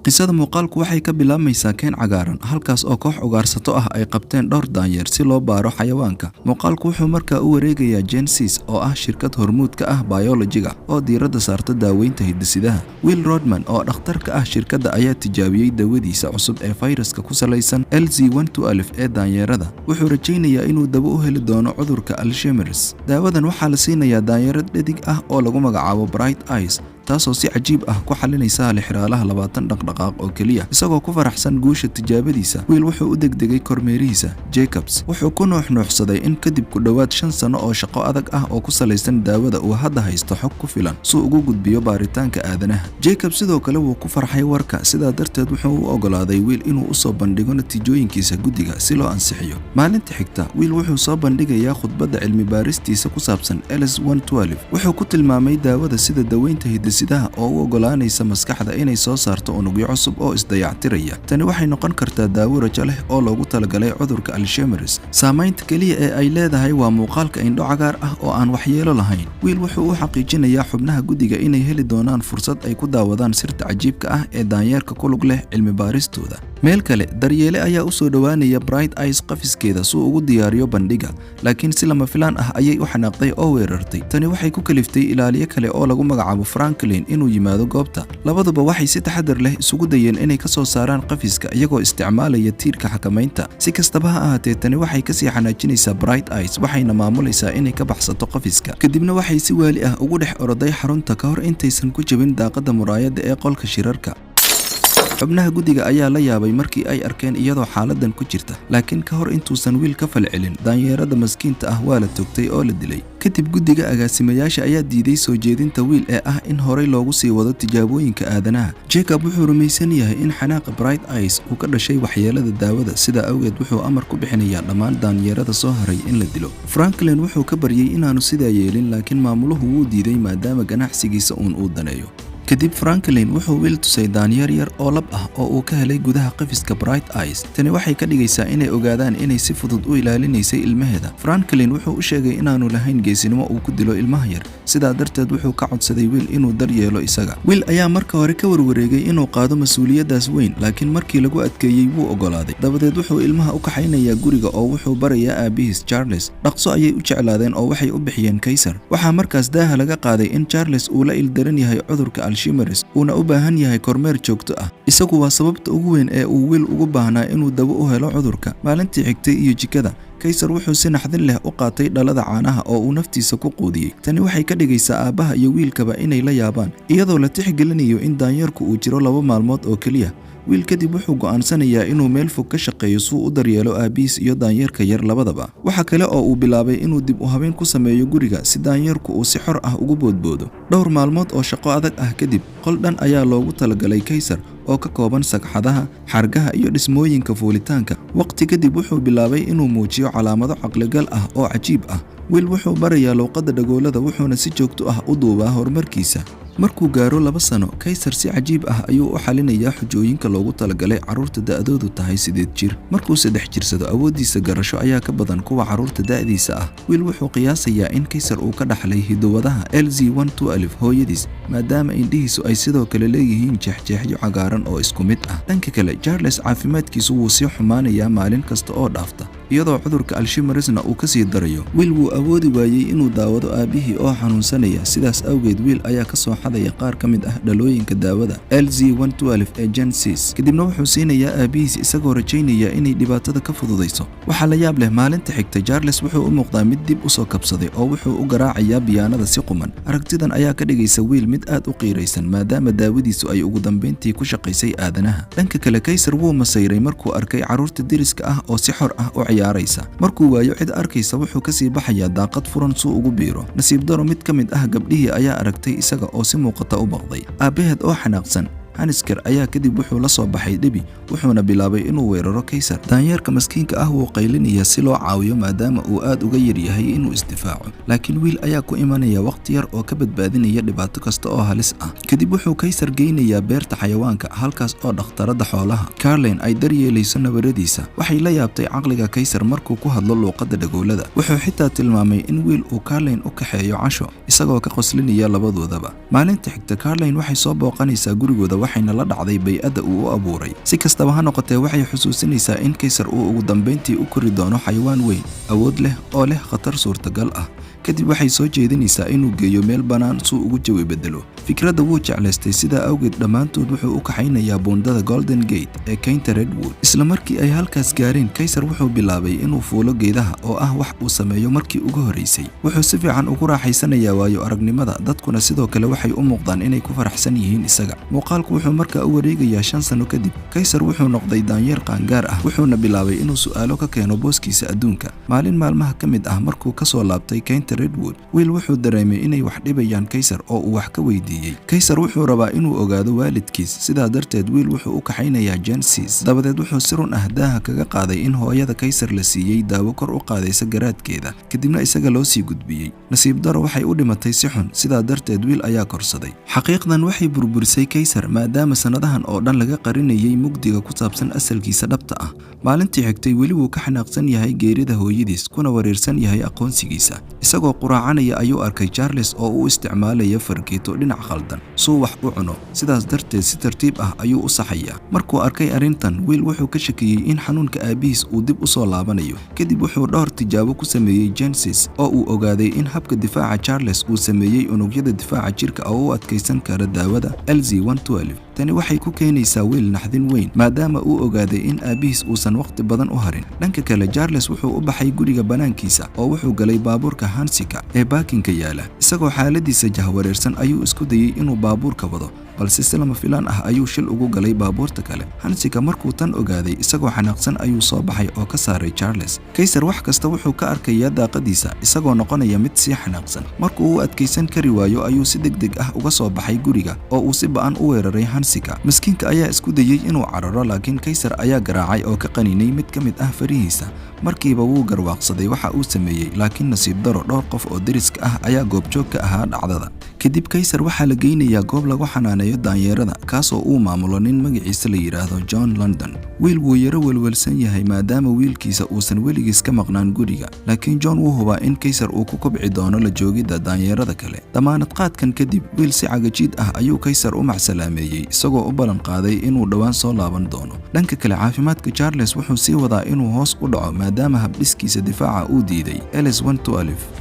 Qisada muuqaalku waxay ka bilaabmaysaa keen cagaaran, halkaas oo koox ugaarsato ah ay qabteen dhowr daanyeer si loo baaro xayawaanka. Muuqaalku wuxuu markaa u wareegayaa Genesis, oo ah shirkad hormuud ka ah biolojiga oo diiradda saarta daaweynta hidde-sidaha. Will Rodman, oo dhakhtar ka ah shirkadda, ayaa tijaabiyey dawadiisa cusub ee fayraska ku salaysan LZ-112 ee daanyeerada. Wuxuu rajaynayaa inuu dawo u heli doono cudurka Alzheimer's. Daawadan waxaa la siinayaa daanyeero dhedig ah oo lagu magacaabo Bright Eyes, taasoo si cajiib ah ku xalinaysa halxiraalaha 20 dhaqdhaqaaq oo keliya. Isagoo ku faraxsan guusha tijaabadiisa, Will wuxuu u degdegay kormeerihiisa Jacobs. Wuxuu ku nuuxnuuxsaday in kadib ku dhowaad 5 sano oo shaqo adag ah oo ku salaysan daawada, uu hadda haysto xog ku filan si uu ugu gudbiyo baaritaanka aadanaha. Jacob sidoo kale wuu ku farxay warka, sidaa darteed wuxuu u ogolaaday Will inuu usoo bandhigo natiijooyinkiisa guddiga si loo ansixiyo. Maalinta xigta, Will wuxuu soo bandhigayaa khudbadda cilmi baaristiisa ku saabsan LS. Wuxuu ku tilmaamay daawada sida daweynta hidde-sidaha oo u ogolaanaysa maskaxda inay soo saarto unugyo cusub oo isdayactiraya. Tani waxay noqon kartaa daawo rajo leh oo loogu talagalay cudurka Alzheimer's. Saamaynta keliya ee ay leedahay waa muuqaalka indho cagaar ah oo aan waxyeelo lahayn. Will wuxuu u xaqiijinayaa xubnaha guddiga inay heli doonaan fursad ay ku daawadaan sirta cajiibka ah ee daanyeerka ku lug leh cilmi baaristooda. Meel kale, daryeele ayaa u soo dhowaanaya Bright Eyes qafiskeeda si uu ugu diyaariyo bandhiga, laakiin si lama filaan ah ayay u xanaaqday oo weerartay. Tani waxay ku kaliftay ilaaliye kale oo lagu magacaabo Franklin inuu yimaado goobta. Labaduba waxay si taxadar leh isugu dayeen inay ka soo saaraan qafiska iyagoo isticmaalaya tiirka xakamaynta. Si kastaba ha ahaatee, tani waxay kasii xanaajinaysaa Bright Eyes, waxayna maamulaysaa inay ka baxsato qafiska. Kadibna waxay si waali ah ugu dhex oroday xarunta ka hor intaysan ku jebin daaqadda muraayadda ee qolka shirarka. Xubnaha guddiga ayaa la yaabay markii ay arkeen iyadoo xaaladan ku jirta, laakiin ka hor intuusan Will ka falcelin, daanyeerada maskiinta ah waa la toogtay oo la dilay. Kadib, guddiga agaasimayaasha ayaa diiday soo jeedinta Will ee ah in horey loogu sii wado tijaabooyinka aadanaha. Jacob wuxuu rumaysan yahay in xanaaqa Bright Eyes uu ka dhashay waxyeelada daawada, sidaa awgeed wuxuu amar ku bixinayaa dhammaan daanyeerada soo haray in la dilo. Franklin wuxuu ka baryey inaanu sidaa yeelin, laakiin maamuluhu wuu diiday, maadaama ganacsigiisa uun uu daneeyo. Kadib, Franklin wuxuu Will tusay daanyeer yar oo lab ah oo uu ka helay gudaha qafiska Bright Eyes. Tani waxay ka dhigaysaa inay ogaadaan inay si fudud u ilaalinaysay ilmaheeda. Franklin wuxuu u sheegay inaanu lahayn geesinimo uu ku dilo ilmaha yar, sidaa darteed wuxuu ka codsaday Will inuu daryeelo isaga. Will ayaa marka hore ka warwareegay inuu qaado mas-uuliyaddaas weyn, laakiin markii lagu adkeeyey wuu ogolaaday. Dabadeed wuxuu ilmaha u kaxaynayaa guriga oo wuxuu barayaa aabihiis Charles. Dhaqso ayay u jeclaadeen oo waxay u bixiyeen Kaysar. Waxaa markaas daaha laga qaaday in Charles uu la ildaran yahay cudurka Alzheimer's, uuna u baahan yahay kormeer joogto ah. Isagu waa sababta ugu weyn ee uu Will ugu baahnaa inuu dawo u helo cudurka. Maalintii xigtay iyo jikada, Kaysar wuxuu si naxdin leh u qaatay dhalada caanaha oo uu naftiisa ku quudiyey. Tani waxay ka dhigaysaa aabbaha iyo wiilkaba inay la yaabaan, iyadoo la tixgelinayo in daanyeerku uu jiro 2 maalmood oo keliya. Will kadib wuxuu go'aansanayaa inuu meel fog ka shaqeeyo suu u daryeelo aabihiis iyo daanyeerka yar labadaba. Waxa kale oo uu bilaabay inuu dib u habeyn ku sameeyo guriga si daanyeerku uu si xor ah ugu boodboodo. Dhowr maalmood oo shaqo adag ah kadib, qol dhan ayaa loogu talagalay Kaysar oo ka kooban sagxadaha, xargaha iyo dhismooyinka fuulitaanka. Waqti kadib wuxuu bilaabay inuu muujiyo calaamado caqligal ah oo cajiib ah. Will wuxuu barayaa luuqadda dhagoolada, wuxuuna si joogto ah u duubaa horumarkiisa. Markuu gaaro 2 sano, Kaysar si cajiib ah ayuu u xalinayaa xujooyinka loogu talagalay carruurta da'doodu tahay 8 jir. Markuu 3 jirsado, awooddiisa garasho ayaa ka badan kuwa carruurta da'diisa ah. Will wuxuu qiyaasayaa in Kaysar uu ka dhaxlay hiddo-wadaha LZ hooyadiis, maadaama indhihiisu ay sidoo kale leeyihiin jeexjeexyo cagaaran oo isku mid ah. Dhanka kale, Charles caafimaadkiisu wuu sii xumaanayaa maalin kasta oo dhaafta, iyadoo cudurka Alzheimersna uu kasii darayo. Will wuu awoodi waayey inuu daawado aabihii oo xanuunsanaya, sidaas awgeed Will ayaa ka soo xadaya qaar ka mid ah dhalooyinka daawada LZ ee Genesis. Kadibna wuxuu siinayaa aabihiis, isagoo rajaynaya inay dhibaatada ka fududayso. Waxaa la yaab leh, maalinta xigta Charles wuxuu u muuqdaa mid dib usoo kabsaday oo wuxuu u garaacayaa biyaanada si quman. Aragtidan ayaa ka dhigaysa Will mid aad u qiiraysan, maadaama daawadiisu ay ugu dambeyntii ku shaqaysay aadanaha. Dhanka kale, Kaysar wuu masayray markuu arkay carruurta deriska ah oo si xor ah u ciyaaraysa. Markuu waayo cid arkaysa, wuxuu kasii baxayaa daaqad furan suu ugu biiro. Nasiib daro, mid ka mid ah gabdhihii ayaa aragtay isaga oo si muuqata u baqday. Aabbaheed oo xanaaqsan, Hanisker, ayaa kadib wuxuu la soo baxay dhibi, wuxuuna bilaabay inuu weeraro Kaysar. Daanyeerka maskiinka ah wuu qaylinaya si loo caawiyo, maadaama uu aad uga yaryahay inuu isdifaaco, laakiin Will ayaa ku imanaya waqti yar oo ka badbaadinaya dhibaato kasta oo halis ah. Kadib wuxuu Kaysar geynayaa beerta xayawaanka, halkaas oo dhakhtarada xoolaha Carlin ay daryeelayso nabaradiisa. Waxay la yaabtay caqliga Kaysar markuu ku hadlo luuqadda dhagoolada. Wuxuu xitaa tilmaamay in Will uu Carlin u kaxeeyo casho, isagoo ka qoslinaya labadoodaba. Maalinta xigta, Carlin waxay soo booqanaysaa gurigooda. Waxayna la dhacday bay-adda uu u abuuray. Si kastaba ha noqotee, waxay xusuusinaysaa in Kaysar uu ugu dambeyntii u kori doono xayawaan weyn, awood leh oo leh khatar suurtagal ah. Kadib waxay soo jeedinaysaa inuu geeyo meel bannaan suu ugu jawi bedelo. Fikradda wuu jeclaystay, sidaa awgeed dhammaantood wuxuu u kaxaynayaa buundada Golden Gate ee keynta Redwood. Isla markii ay halkaas gaareen, Kaysar wuxuu bilaabay inuu fuulo geedaha, oo ah wax uu sameeyo markii ugu horreysay. Wuxuu si fiican ugu raaxaysanayaa waayo aragnimada, dadkuna sidoo kale waxay u muuqdaan inay ku faraxsan yihiin isaga. Muuqaalku wuxuu markaa u wareegayaa 5 sano kadib. Kaysar wuxuu noqday daanyeer qaangaar ah, wuxuuna bilaabay inuu su'aalo ka keeno booskiisa adduunka. Maalin maalmaha ka mid ah, markuu kasoo laabtay keynta Redwood, Wiil wuxuu dareemay inay wax dhibayaan Kaysar oo uu wax ka weydiiyey. Kaysar wuxuu rabaa inuu ogaado waalidkiis, sidaa darteed Wiil wuxuu u kaxaynayaa Gensis. Dabadeed wuxuu si run ah daaha kaga qaaday in hooyada Kaysar la siiyey daawo kor u qaadaysa garaadkeeda, kadibna isaga loo sii gudbiyey. Nasiib daro, waxay u dhimatay si xun, sidaa darteed Wiil ayaa korsaday. Xaqiiqdan waxay burburisay Kaysar, maadaama sannadahan oo dhan laga qarinayay mugdiga ku saabsan asalkiisa dhabta ah. Maalintii xigtay, weli wuu ka xanaaqsan yahay geerida hooyadiis, kuna wareersan yahay aqoonsigiisa. Isagoo quraacanaya ayuu arkay Charles oo u isticmaalaya fargeeto dhinac khaldan suu wax u cuno, sidaas darteed si tartiib ah ayuu u saxayaa. Markuu arkay arrintan, Wiil wuxuu ka shakiyey in xanuunka aabihiis uu dib u soo laabanayo. Kadib wuxuu dhowr tijaabo ku sameeyey Gensis oo uu ogaaday in habka difaaca Charles uu sameeyey unugyada difaaca jirka oo u adkaysan kara daawada LZ. Tani waxay ku keenaysaa Wiil naxdin weyn, maadaama uu ogaaday in aabihiis uusan waqti badan u harin. Dhanka kale, Charles wuxuu u baxay guriga bannaankiisa oo wuxuu galay baabuurka Hansika ee baakinka yaala. Isagoo xaaladiisa jahwareersan ayuu isku dayey inuu baabuurka wado, balse si lama filaan ah ayuu shil ugu galay baabuurta kale. Hansika markuu tan ogaaday, isagoo xanaaqsan ayuu soo baxay oo ka saaray Charles. Kaysar wax kasta wuxuu ka arkayaa daaqadiisa, isagoo noqonaya mid sii xanaaqsan. Markuu u adkaysan kari waayo ayuu si degdeg ah uga soo baxay guriga oo uu si ba'an u weeraray Hansika. Miskiinka ayaa isku dayey inuu cararo, laakiin Kaysar ayaa garaacay oo ka qaninay mid ka mid ah farihiisa. Markiiba wuu garwaaqsaday waxa uu sameeyey, laakiin nasiib daro, dhowr qof oo deriska ah ayaa goobjoog ka ahaa dhacdada. Kadib Kaysar waxaa la geynayaa goob lagu xanaaneeyo daanyeerada, kaasoo uu maamulo nin magaciisa la yidhaahdo John London. Wiil wuu yaro welwelsan yahay, maadaama wiilkiisa uusan weligiis ka maqnaan guriga, laakiin John wuu hubaa in Kaysar uu ku kobci doono la joogidda daanyeerada kale. Damaanad qaadkan kadib, Wiil si cagajiid ah ayuu Kaysar u macsalaameeyey, isagoo u ballan qaaday inuu dhowaan soo laaban doono. Dhanka kale, caafimaadka Charles wuxuu sii wadaa inuu hoos u dhaco, maadaama habdhiskiisa difaaca uu diiday LS.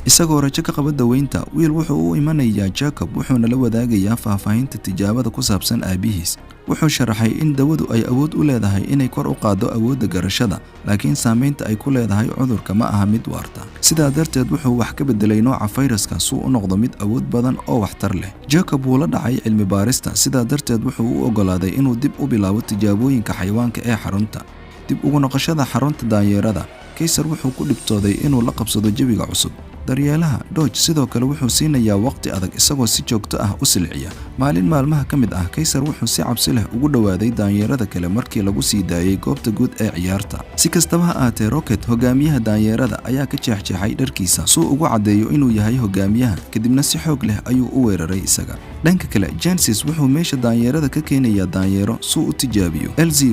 Isagoo rajo ka qaba daweynta, Wiil wuxuu u imanayaa Jacob, wuxuuna la wadaagayaa faahfaahinta tijaabada ku saabsan aabihiis. Wuxuu sharaxay in dawadu ay awood u leedahay inay kor u qaaddo awoodda garashada, laakiin saamaynta ay ku leedahay cudurka ma aha mid waarta. Sidaa darteed wuxuu wax ka bedelay nooca fayraska suu u noqdo mid awood badan oo waxtar leh. Jacob wuu la dhacay cilmi baarista, sidaa darteed wuxuu u oggolaaday inuu dib u bilaabo tijaabooyinka xayawaanka ee xarunta. Dib ugu noqoshada xarunta daanyeerada, Kaysar wuxuu ku dhibtooday inuu la qabsado jawiga cusub. Daryeelaha Dodge sidoo kale wuxuu siinayaa waqti adag, isagoo si joogto ah u silciya. Maalin maalmaha ka mid ah, Kaysar wuxuu si cabsi leh ugu dhowaaday daanyeerada kale markii lagu sii daayey goobta guud ee ciyaarta. Si kastaba ha ahaatee, Rocket, hogaamiyaha daanyeerada, ayaa ka jeexjeexay dharkiisa suu ugu caddeeyo inuu yahay hogaamiyaha, kadibna si xoog leh ayuu u weeraray isaga. Dhanka kale, Gensis wuxuu meesha daanyeerada ka keenayaa daanyeero suu u tijaabiyo LZ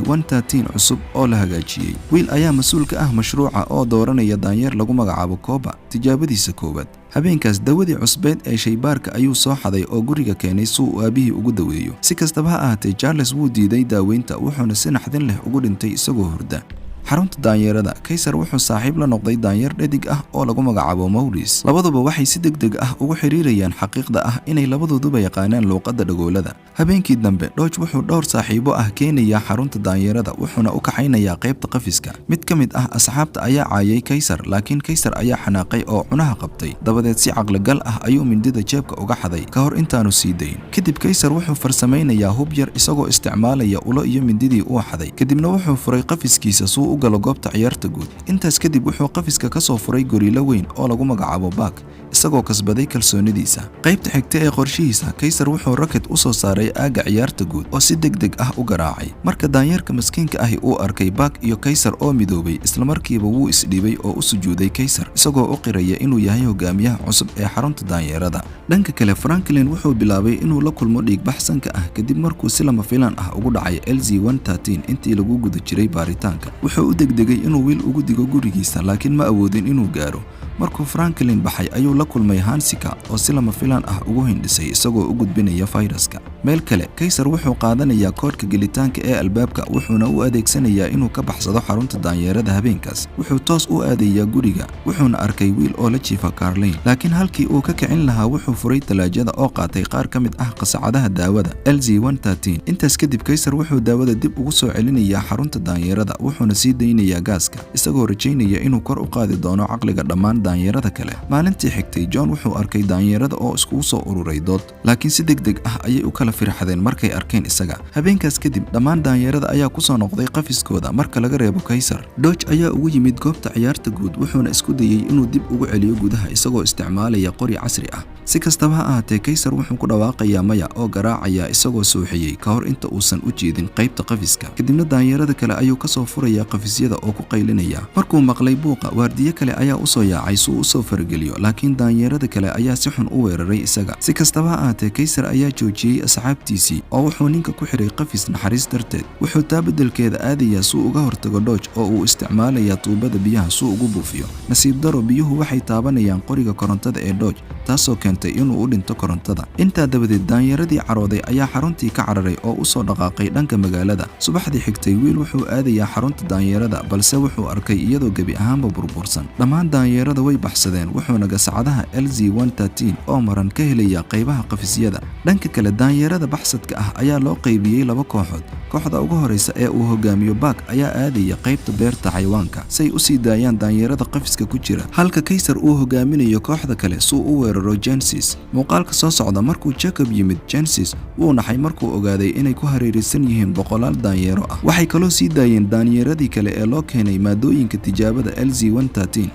cusub oo la hagaajiyey. Wiil ayaa mas-uul ka ah mashruuca oo dooranaya daanyeer lagu magacaabo Koba tijaabadiisa koowaad. Habeenkaas dawadii cusbeed ee shaybaarka ayuu soo xaday oo guriga keenay suu uu aabihii ugu daweeyo. Si kastaba ha ahaatee, Charles wuu diiday daaweynta, wuxuuna si naxdin leh ugu dhintay isagoo hurda. Xarunta daanyeerada, Kaysar wuxuu saaxiib la noqday daanyeer dhadig ah oo lagu magacaabo Maurice. Labaduba waxay si degdeg ah ugu xiriirayaan xaqiiqda ah inay labadooduba yaqaanaan luuqadda dhagoolada. Habeenkii dambe, Dodge wuxuu dhowr saaxiibo ah keenayaa xarunta daanyeerada, wuxuuna u kaxaynayaa qaybta qafiska. Mid ka mid ah asxaabta ayaa caayay Kaysar, laakiin Kaysar ayaa xanaaqay oo cunaha qabtay. Dabadeed si caqligal ah ayuu mindida jeebka uga xaday ka hor intaanu sii dayn. Kadib Kaysar wuxuu farsamaynayaa hub yar, isagoo isticmaalaya ulo iyo mindidii uu xaday. Kadibna wuxuu furay qafiskiisa suu u galo goobta ciyaarta guud. Intaas kadib wuxuu qafiska ka soo furay goriilo weyn oo lagu magacaabo Bak, isagoo kasbaday kalsoonidiisa. Qaybta xigta ee qorshihiisa, Kaysar wuxuu Rocket u soo saaray aagga ciyaarta guud oo si degdeg ah u garaacay. Marka daanyeerka maskiinka ahi uu arkay Bak iyo Kaysar oo midoobay, islamarkiiba wuu isdhiibay oo u sujuuday Kaysar, isagoo u qiraya inuu yahay hogaamiyaha cusub ee xarunta daanyeerada. Dhanka kale, Franklin wuxuu bilaabay inuu la kulmo dhiigbax sanka ah kadib markuu si lama filaan ah ugu dhacay LZ intii lagu guda jiray baaritaanka. Wuxuu Wuxuu u degdegay inuu Wiil ugu digo gurigiisa, laakiin ma awoodin inuu gaaro. Markuu Franklin baxay ayuu la kulmay Hansika oo si lama filaan ah ugu hindhisay isagoo u gudbinaya fayraska. Meel kale, Kaysar wuxuu qaadanayaa koodhka gelitaanka ee albaabka, wuxuuna u adeegsanayaa inuu ka baxsado xarunta daanyeerada habeenkaas. Wuxuu toos u aadayaa guriga, wuxuuna arkay Wiil oo la jiifa Carlin, laakiin halkii uu ka kicin lahaa wuxuu furay talaajada oo qaatay qaar ka mid ah qasacadaha daawada LZ. Intaas kadib, Kaysar wuxuu daawada dib ugu soo celinayaa xarunta daanyeerada, wuxuuna sii daynayaa gaaska, isagoo rajaynaya inuu kor u qaadi doono caqliga dhammaan daanyeerada kale. Maalintii xigtay, John wuxuu arkay daanyeerada oo iskugu soo ururay dood, laakiin si degdeg ah ayay u kala firxadeen markay arkeen isaga. Habeenkaas kadib, dhammaan daanyeerada ayaa kusoo noqday qafiskooda marka laga reebo Kaysar. Dodge ayaa ugu yimid goobta ciyaarta guud, wuxuuna isku dayey inuu dib ugu celiyo gudaha isagoo isticmaalaya qori casri ah. Si kastaba ha ahaatee, Kaysar wuxuu ku dhawaaqayaa maya oo garaacaya isagoo suuxiyey ka hor inta uusan u jeedin qaybta qafiska. Kadibna daanyeerada kale ayuu kasoo furayaa qafisyada oo ku qaylinaya. Markuu maqlay buuqa, waardiye kale ayaa usoo yaacay si uu usoo farageliyo, laakiin daanyeerada kale ayaa si xun u weeraray isaga. Si kastaba ha ahaatee, Kaysar ayaa joojiyey asxaabtiisii oo wuxuu ninka ku xiray qafis naxariis darteed. Wuxuu taa beddelkeeda aadayaa si uu uga hortago Dodge oo uu isticmaalayaa tuubada biyaha si uu ugu buufiyo. Nasiib daro, biyuhu waxay taabanayaan qoriga korontada ee Dodge, taasoo keentay inuu u dhinto korontada. Intaa dabadeed, daanyeeradii carooday ayaa xaruntii ka cararay oo usoo dhaqaaqay dhanka magaalada. Subaxdii xigtay, Wiil wuxuu aadayaa xarunta daanyeerada, balse wuxuu arkay iyadoo gebi ahaanba burbursan. Dhammaan daanyeerada way baxsadeen, wuxuuna gasacadaha LZ oo maran ka helayaa qaybaha qafisyada. Dhanka kale, daanyeerada baxsadka ah ayaa loo qaybiyey laba kooxood. Kooxda ugu horeysa ee uu hogaamiyo Bak ayaa aadaya qaybta beerta xayawaanka si ay usii daayaan daanyeerada qafiska ku jira, halka Kaysar uu hogaaminayo kooxda kale si uu u weeraro Gensis. Muuqaalka soo socda, markuu Jacob yimid Gensis, wuu naxay markuu ogaaday inay ku hareeraysan yihiin boqolaal daanyeero ah. Waxay kaloo sii daayeen daanyeeradii kale ee loo keenay maadooyinka tijaabada LZ.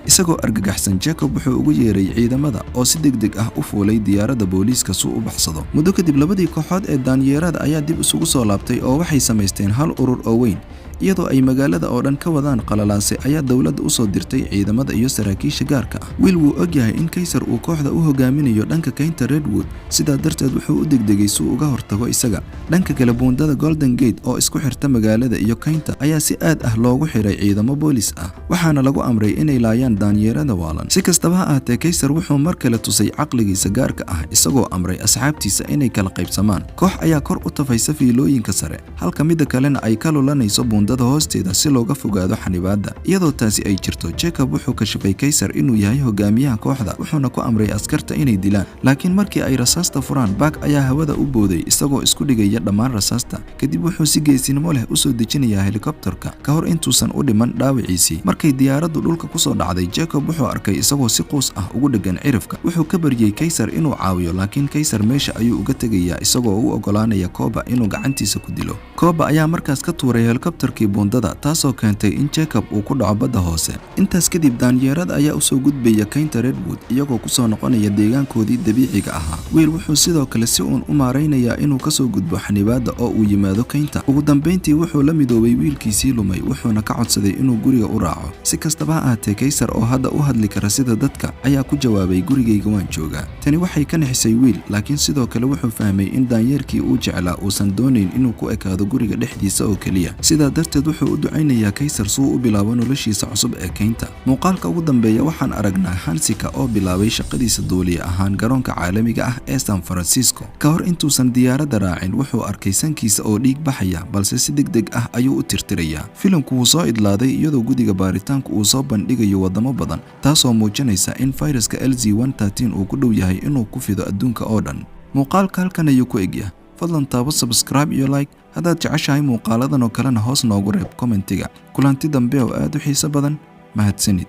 Isagoo argagaxsan, Jacob wuxuu ugu yeeray ciidamada oo si degdeg ah u fuulay diyaaradda booliiska si uu u baxsado. Muddo kadib, labadii kooxood ee daanyeerada ayaa dib isugu soo laabtay oo waxay samaysteen hal urur oo weyn. Iyadoo ay magaalada oo dhan ka wadaan qalalaase ayaa dowladda usoo dirtay ciidamada iyo saraakiisha gaarka ah. Wiil wuu ogyahay in Kaysar uu kooxda u hogaaminayo dhanka kaynta Redwood, sidaa darteed wuxuu u degdegay si uu uga hortago isaga. Dhanka kale, buundada Golden Gate oo isku xirta magaalada iyo kaynta ayaa si aad ah loogu xiray ciidamo boolis ah, waxaana lagu amray inay laayaan daanyeerada waalan. Si kastaba ha ahaatee, Kaysar wuxuu mar kale tusay caqligiisa gaarka ah isagoo amray asxaabtiisa inay kala qaybsamaan. Koox ayaa kor u tafaysa fiilooyinka sare, halka midda kalena ay ka lulanayso buundada hoosteeda si looga fogaado xanibaadda. Iyadoo taasi ay jirto, Jacob wuxuu kashifay Kaysar inuu yahay hogaamiyaha kooxda, wuxuuna ku amray askarta inay dilaan. Laakiin markii ay rasaasta furaan, Bak ayaa hawada u booday isagoo isku dhigaya dhammaan rasaasta. Kadib wuxuu si geesinimo leh usoo dejinayaa helikobterka ka hor intuusan u dhiman dhaawiciisii. Markay diyaaraddu dhulka kusoo dhacday, Jacob wuxuu arkay isagoo si quus ah ugu dheggan cirifka. Wuxuu ka baryey Kaysar inuu caawiyo, laakiin Kaysar meesha ayuu uga tegayaa isagoo u ogolaanaya Koba inuu gacantiisa ku dilo. Koba ayaa markaas ka tuuray helikobterkii buundada, taasoo keentay in Jacob uu ku dhaco badda hoose. Intaas kadib, daanyeerada ayaa usoo gudbaya kaynta Redwood iyagoo kusoo noqonaya deegaankoodii dabiiciga ahaa. Wiil wuxuu sidoo kale si uun u maaraynayaa inuu kasoo gudbo xanibaadda oo uu yimaado kaynta. Ugu dambayntii, wuxuu la midoobay wiilkiisii lumay, wuxuuna ka codsaday inuu guriga u raaco. Si kastaba ha ahaatee, Kaysar oo hadda u hadli kara sida dadka ayaa ku jawaabay, "Gurigayga waan joogaa." Tani waxay ka nixisay Wiil, laakiin sidoo kale wuxuu fahmay in daanyeerkii uu jeclaa uusan doonayn inuu ku ekaado guriga dhexdiisa oo keliya. Sidaa darteed wuxuu u ducaynayaa Kaysar si uu u bilaabo noloshiisa cusub ee kaynta. Muuqaalka ugu dambeeya, waxaan aragnaa Hansika oo bilaabay shaqadiisa duuliye ahaan garoonka caalamiga ah ee San Francisco. Ka hor intuusan diyaaradda raacin, wuxuu arkay sankiisa oo dhiig baxaya, balse si degdeg ah ayuu u tirtirayaa. Filimku wuu soo idlaaday iyadoo guddiga baaritaanku uu soo bandhigayo wadamo badan, taasoo muujinaysa in fayraska LZ uu ku dhow yahay inuu ku fido adduunka oo dhan. Muuqaalka halkan ayuu ku egyahay. Fadlan taabo subscribe iyo like haddaad jeceshahay muuqaaladan oo kalena hoos noogu reeb commentiga. Kulanti dambe oo aad u xiiso badan. Mahadsanid.